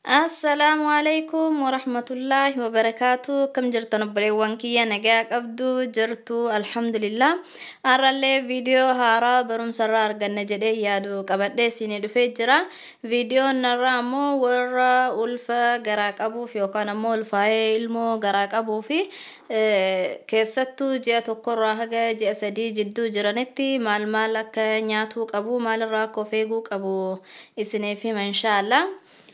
Assalaamu alaikum warahmatullaahi wabarakaatu. Akkam jirtan obboleewwan kiyya? Nagaa qabdu jirtu? Alhamdulillah. Har'allee viidiyoo haaraa barumsarraa arganna jedhee yaadu qabadhee isinii dhufee jira. Viidiyoon narraa ammoo warra ulfa garaa qabuuf yookaan ammoo ulfaa'ee ilmoo garaa qabuuf, keessattuu ji'a tokkorraa haga ji'a 3 jidduu jiranitti maal maal akka nyaatuu qabu, maalirraa akka of eeguu qabu isiniif hima inshaallah.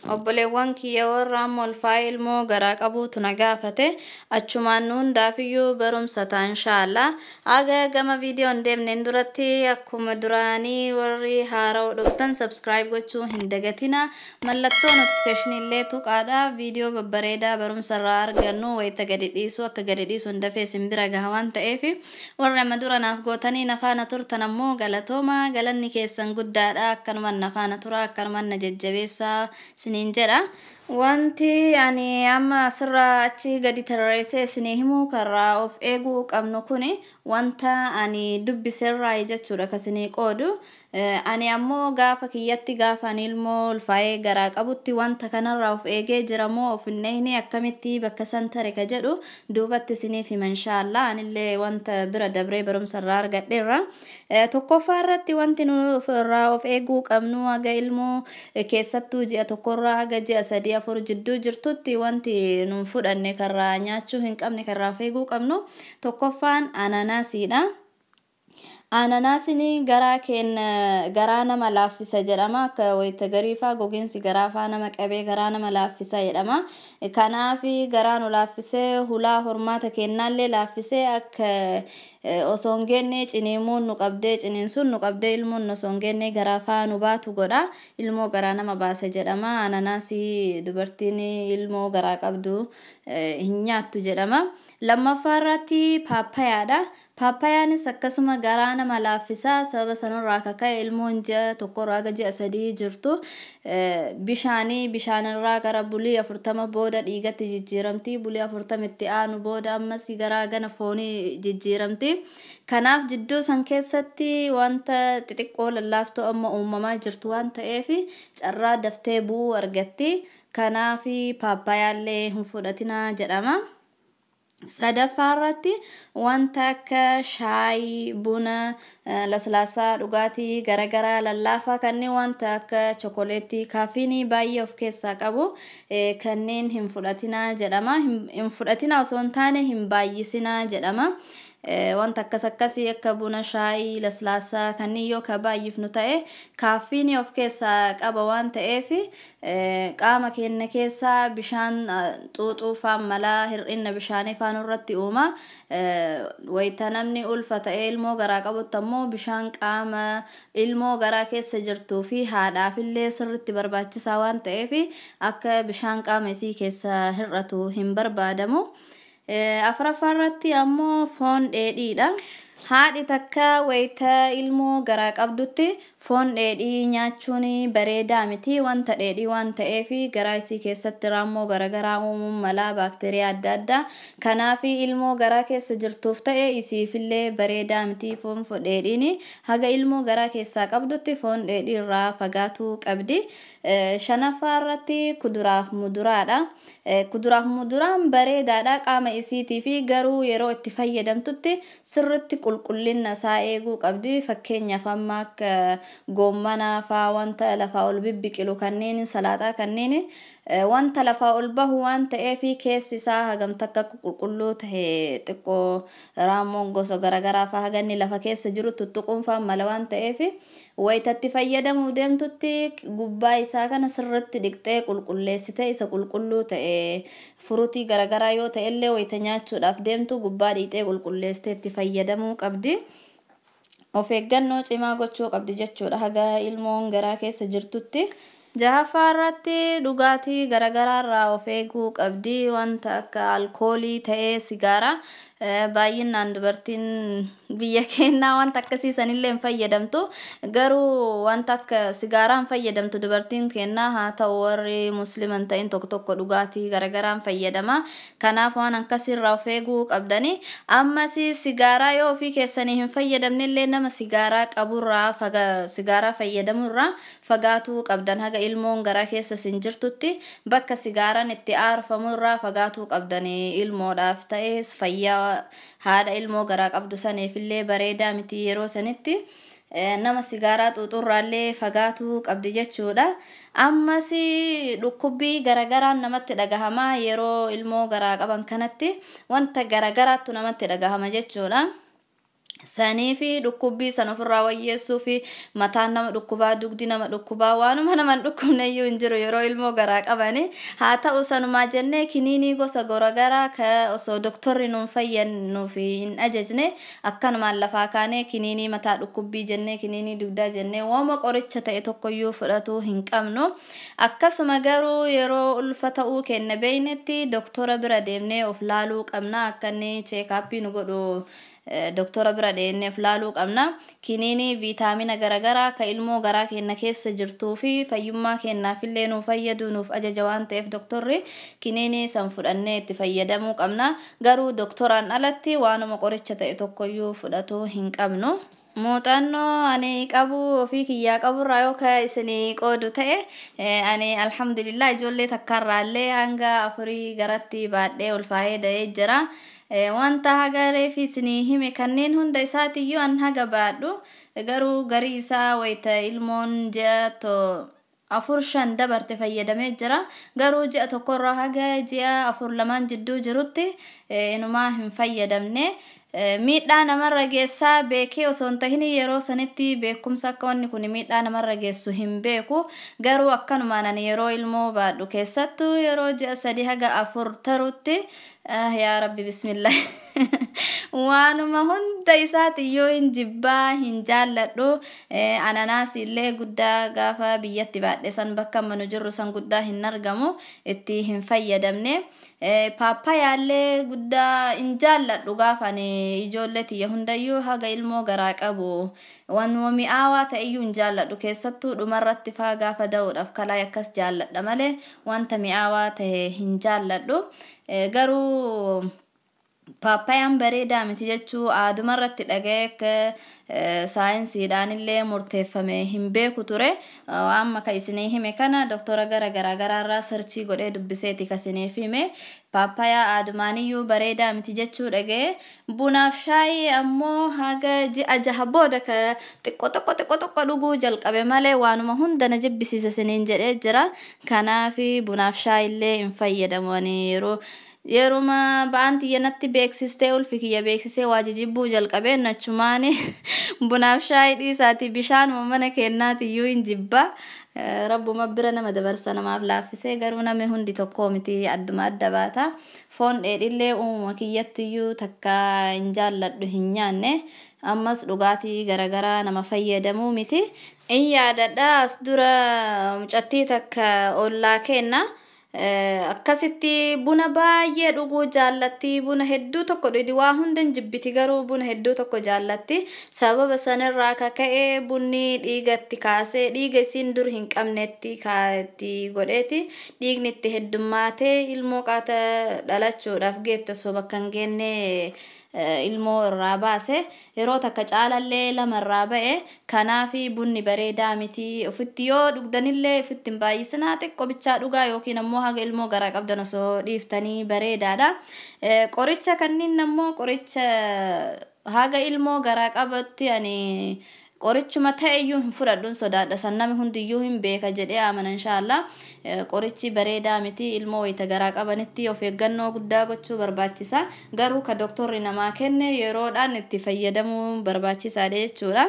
Obboleewwan kiyya warra amma ulfaa'ee ilmoo garaa qabuutu na gaafate, achumaan nu hundaafiyyuu barumsa ta'a inshaallah. Haga gama viidiyoo hin deemneen duratti, akkuma duraanii warri haara'u dhuftan subscribe gochuu hin dagatina. Mallattoo notification illee tuqaadha. Viidiyoo babbareedaa barumsa irraa argannu wayita gadi dhiisu, akka gadi dhiisu hin dafee isin bira gaha waan ta'eef, warri amma dura naaf gootanii nafaana turtan ammoo galatooma, galanni keessan guddaadha. Akkanuman nafaana tura, akkanuman na jajjabeessaa isiniin jedha. Wanti ani amma asirraa achi gadi tarreessee isinii himu karaa of eeguu qabnu kuni wanta ani dubbiserraa jechuudha kasinii qoodu. Ani ammoo gaafa kiyyatti, gaafa ani ilmoo ulfaa'ee garaa qabutti, wanta kanarraa of eegee jira moo of hin eegne, akkamitti bakka san tare ka jedhu duubatti isiniif hima inshaallah. Anillee wanta bira dabree barumsa irraa argadheerra. Tokkoffaa irratti wanti nu irraa of eeguu qabnu, haga ilmoo keessattuu ji'a tokkorraa haga ji'a 3 4 jidduu jirtutti, wanti nun fudhanne, karraa nyaachuu hin qabne, karraa of eeguu qabnu, tokkoffaan ananaasiidha. Ananaasni garaa keenya, garaa nama laaffisa jedhama. Akka wayita gariifaa gogiinsi garaa faa nama qabee garaa nama laaffisa jedhama. Kanaaf garaa nu laaffisee, hulaa hormaata kennaallee laaffisee, akka osoo hin geenne ciniimuun nu qabdee, ciniinsuun nu qabdee, ilmoon osoo hin geenne garaa faa nu baatu godha. Ilmoo garaa nama baasa jedhama. Ananaasii dubartiin ilmoo garaa qabdu hin nyaattu jedhama. Lammaffaa irratti paappayaadha. Paappayaanis akkasuma garaa nama laaffisaa. Sababa sanarraa akka ka'e ilmoon ji'a tokkorraa haga ji'a 3 jirtu bishaanii bishaanirraa gara bulii 40 booda dhiigatti jijjiiramti. Bulii 40 itti aanu booda ammas garaa gana foonii jijjiiramti. Kanaaf jidduu san keessatti wanta xixiqqoo lallaaftoo amma uumamaa jirtu waan ta'eef carraa daftee bu'uu argatti. Kanaaf paappayaallee hin fudhatinaa jedhama. Sadaffaa irratti wanta akka shaayii, buna, laslaasaa, dhugaatii garaagaraa lallaafaa kanneen wanta akka chokoleettii kaafiinii baay'ee of keessaa qabu kanneen hin fudhatinaa jedhama. Hin fudhatinaa osoo hin taane hin baay'isinaa jedhama. Wanta akkas akkasii akka buna, shaayii, laslaasaa kanneen yoo ka baay'ifnu ta'e, kaaffiinii of keessaa qaba waan ta'eef qaama keenya keessaa bishaan xuuxuu faan malaa, hir'ina bishaanii faan irratti uuma. Wayita namni ulfa ta'ee ilmoo garaa qabutti ammoo bishaan qaama ilmoo garaa keessa jirtuu fi haadhaafillee sirritti barbaachisaa waan ta'eef akka bishaan qaama isii keessa hir'atu hin barbaadamu. Afuraffaa irratti ammoo foon dheedhiidha. Haadhi takka wayita ilmoo garaa qabdutti foon dheedhii nyaachuun bareedaa miti. Wanta dheedhii waan ta'eef garaa isii keessatti raammoo garaagaraa uumuun malaa, baakteeriyaa adda addaa. Kanaaf ilmoo garaa keessa jirtuuf ta'e isiifillee bareedaa miti foon dheedhiin. Haga ilmoo garaa keessaa qabdutti foon dheedhii irraa fagaatuu qabdi. Shanaffaa irratti kuduraaf muduraadha. Kuduraaf muduraan bareedaadha qaama isiitii fi, garuu yeroo itti fayyadamtutti sirritti qulqullina isaa eeguu qabdi. Fakkeenyaaf amma akka goommanaa faa, wanta lafaa ol bibbiqilu kanneen, salaaxaa kanneen, wanta lafaa ol bahu waan ta'eef keessi isaa hagam takka akka qulqulluu ta'e xiqqoo raammoon gosa garaagaraa faa haganni lafa keessa jiru tuttuquun faa mala waan ta'eef, wayitatti fayyadamuu deemtutti gubbaa isaa kana sirritti dhiqxee qulqulleessitee, isa qulqulluu ta'e, furutii garaagaraa yoo ta'e illee, wayita nyaachuudhaaf deemtu gubbaa dhiqxee qulqulleessitee itti fayyadamuu qabdi. Of eeggannoo cimaa gochuu qabdi jechuudha haga ilmoon garaa keessa jirtutti. Jahaffaa irratti dhugaatii garaagaraa irraa of eeguu qabdi. Wanta akka alkoolii ta'ee sigaaraa. Baay'inaan dubartiin biyya keenyaa wanta akkasii sanillee hin fayyadamtu. Garuu wanta akka sigaaraa hin fayyadamtu dubartiin keenyaa, haa ta'u warri muslima hin ta'in tokko tokko dhugaatii garaagaraa hin fayyadama. Kanaaf waan akkasiirraa of eeguu qabdani. Ammas sigaaraa yoo ofii keessanii hin fayyadamnellee nama sigaaraa qaburraa, sigaaraa fayyadamurraa fagaatuu qabdan. Haga ilmoon garaa keessa isin jirtutti bakka sigaaraan itti aarfamurraa fagaatuu qabdani. Ilmoodhaaf ta'es fayyaa haadha ilmoo garaa qabdu saniifillee bareedaa miti yeroo sanitti. Nama sigaaraa xuuxurraallee fagaatuu qabdi jechuudha. Ammas dhukkubbii garagaraan namatti dhagahama yeroo ilmoo garaa qaban kanatti, wanta garagaraattu namatti dhagahama jechuudha. Sanii fi dhukkubbii san ofirraa wayyeessuu fi mataan nama dhukkubaa, dugdi nama dhukkubaa, waanuma nama hin dhukkubne iyyuu hin jiru yeroo ilmoo garaa qabani. Haa ta'u sanumaa jennee kiniinii gosa garagaraa ka osoo doktorri nuun fayyannuuf hin ajajne akkanumaan lafaa kaanee kiniinii mataa dhukkubbii jennee, kiniinii dugdaa jennee, waanuma qoricha ta'e tokkoyyuu fudhatuu hin qabnu. Akkasuma garuu yeroo ulfa ta'uu keenya beeynetti doktora bira deemnee of laaluu qabna. Akka inni check-up nu godhu doktora bira deemnee of laaluu qabna. Kiniinii viitaamina garaagaraa ka ilmoo garaa keenya keessa jirtuu fi fayyummaa keenyaafillee nuuf fayyadu nuuf ajaja waan ta'eef, doktorri kiniinii san fudhannee itti fayyadamuu qabna. Garuu doktoraan alatti waanuma qoricha ta'e tokkoyyuu fudhatuu hin qabnu. Muuxannoo ani qabu, ofii kiyyaa qaburraa yoo ka isinii qoodu ta'e, ani alhamdulillah ijoollee takkarraallee hanga afurii garatti baadhee ulfaa'ee da'ee jira. Wanta haga reefi isinii hime kanneen hunda isaatiyyuu an haga baadhu garuu garii isaa wayita ilmoon ji'a 4, 5 dabarte fayyadamee jira. Garuu ji'a tokkorraa haga ji'a 4 2n jidduu jirutti inumaa hin fayyadamne. Miidhaa namarra geessaa beekee osoo hin tahin, yeroo sanitti beekumsa akka wanni kun miidhaa namarra geessu hin beeku. Garuu akkanumaan ani yeroo ilmoo baadhu, keessattuu yeroo ji'a 3 haga 4 tarutti, yaa rabbi bismillah, waanuma hunda isaatiyyuu hin jibbaa, hin jaalladhu. Ananaas illee guddaa gaafa biyyatti baadhe san bakka amma nu jirru san guddaa hin argamu, itti hin fayyadamne. Paappayaallee guddaa hin jaalladhu. Gaafa ani ijoollee tiyya hundayyuu haga ilmoo garaa qabu waanuma mi'aawaa ta'eyyuu hin jaalladhu. Keessattuu dhumarratti faa gaafa da'uudhaaf kalaa akkas jaalladha malee wanta mi'aawaa ta'e hin jaalladhu. Garuu paappayaan bareedaa miti jechuu aadumarratti dhaga'ee, akka saayinsiidhaan illee murteeffame hin beeku ture. Amma ka isinii hime kana doktora gara garaa garaarraa search godhee dubbiseeti ka isiniif hime. Paappayaa aadumaaniyyuu bareedaa miti jechuu dhaga'e. Bunaaf shaayii ammoo haga ji'a 6 booda ka xiqqoo xiqqoo xiqqoo xiqqoo dhuguu jalqabe malee waanuma hunda na jibbisiisa isiniin jedhee jira. Kanaaf bunaaf shaayillee hin fayyadamu ani. Yeroo yeruma ba'aan tiyya natti beeksistee, ulfi kiyya beeksisee waa jijibbuu jalqabee, nachumaani bunaaf shaayii dhiisaati bishaanuma mana kennaatiyyuu hin jibba. Rabbuma bira nama dabarsa, namaaf laaffisee. Garuu namni hundi tokko miti, adduma adda baata. Foon dheedhillee uumama kiyyattiyyuu takka hin jaalladhu, hin nyaanne. Ammas dhugaatii garaagaraa nama fayyadamuu miti. In yaadadha, as dura mucattii takka ollaa kenna. Akkasitti buna baay'ee dhuguu jaallatti, buna hedduu tokko dhugdi. Waa hunda hin jibbiti, garuu buna hedduu tokko jaallatti. Sababa sanirraa kaka'ee bunni dhiigatti kaasee, dhiiga isiin dur hin qabnetti itti godheeti, dhiigni itti heddummaatee ilmoo qaata dhalachuudhaaf geette osoo bakka hin geenne ilmoo irraa baase. Yeroo takka caalallee lama irraa ba'e. Kanaaf bunni bareedaa miti. Ofitti yoo dhugdanillee ofitti hin baay'isinaa, xiqqoo bichaa dhugaa yookiin ammoo haga ilmoo garaa qabdan osoo dhiiftanii bareedaadha. Qoricha kanneen ammoo, qoricha haga ilmoo garaa qabatti ani qorichuma ta'eyyuu hin fudhadhuun sodaadha. San namni hundiyyuu hin beeka jedhee amana, inshaallah. Qorichi bareedaa miti. Ilmoo wayita garaa qabanitti of eeggannoo guddaa gochuu barbaachisa. Garuu ka doktorri namaa kenne yeroodhaan itti fayyadamuu barbaachisaadha jechuudha.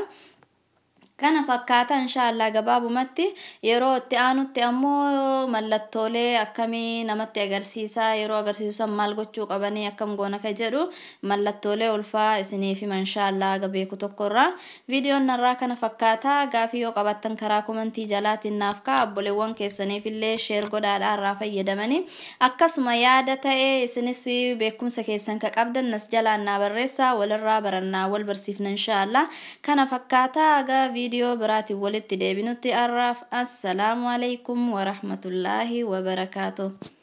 Kana fakkaata inshaallah gabaabumatti. Yeroo itti aanutti ammoo mallattoolee akkamii namatti agarsiisaa, yeroo agarsiisu san maal gochuu qabanii, akkam goona ka jedhu mallattoolee ulfaa isiniif hima inshaallah aga beeku tokkorraa. Viidiyoon narraa kana fakkaata. Gaafii yoo qabaattan karaa komentii jalaatiin naaf ka'a. Obboleewwan keessaniif illee share godhaadhaa irraa fayyadamanii. Akkasuma yaada ta'ee isinis beekumsa keessan ka qabdan nas jalaan naa barreessaa, walirraa barannaa, wal barsiifna inshaallah. Kana fakkaata. Aga viidiyoo biraatiin walitti deebinutti har'aaf assalaamu alaikum warahmatullaahi wabarakaatuh.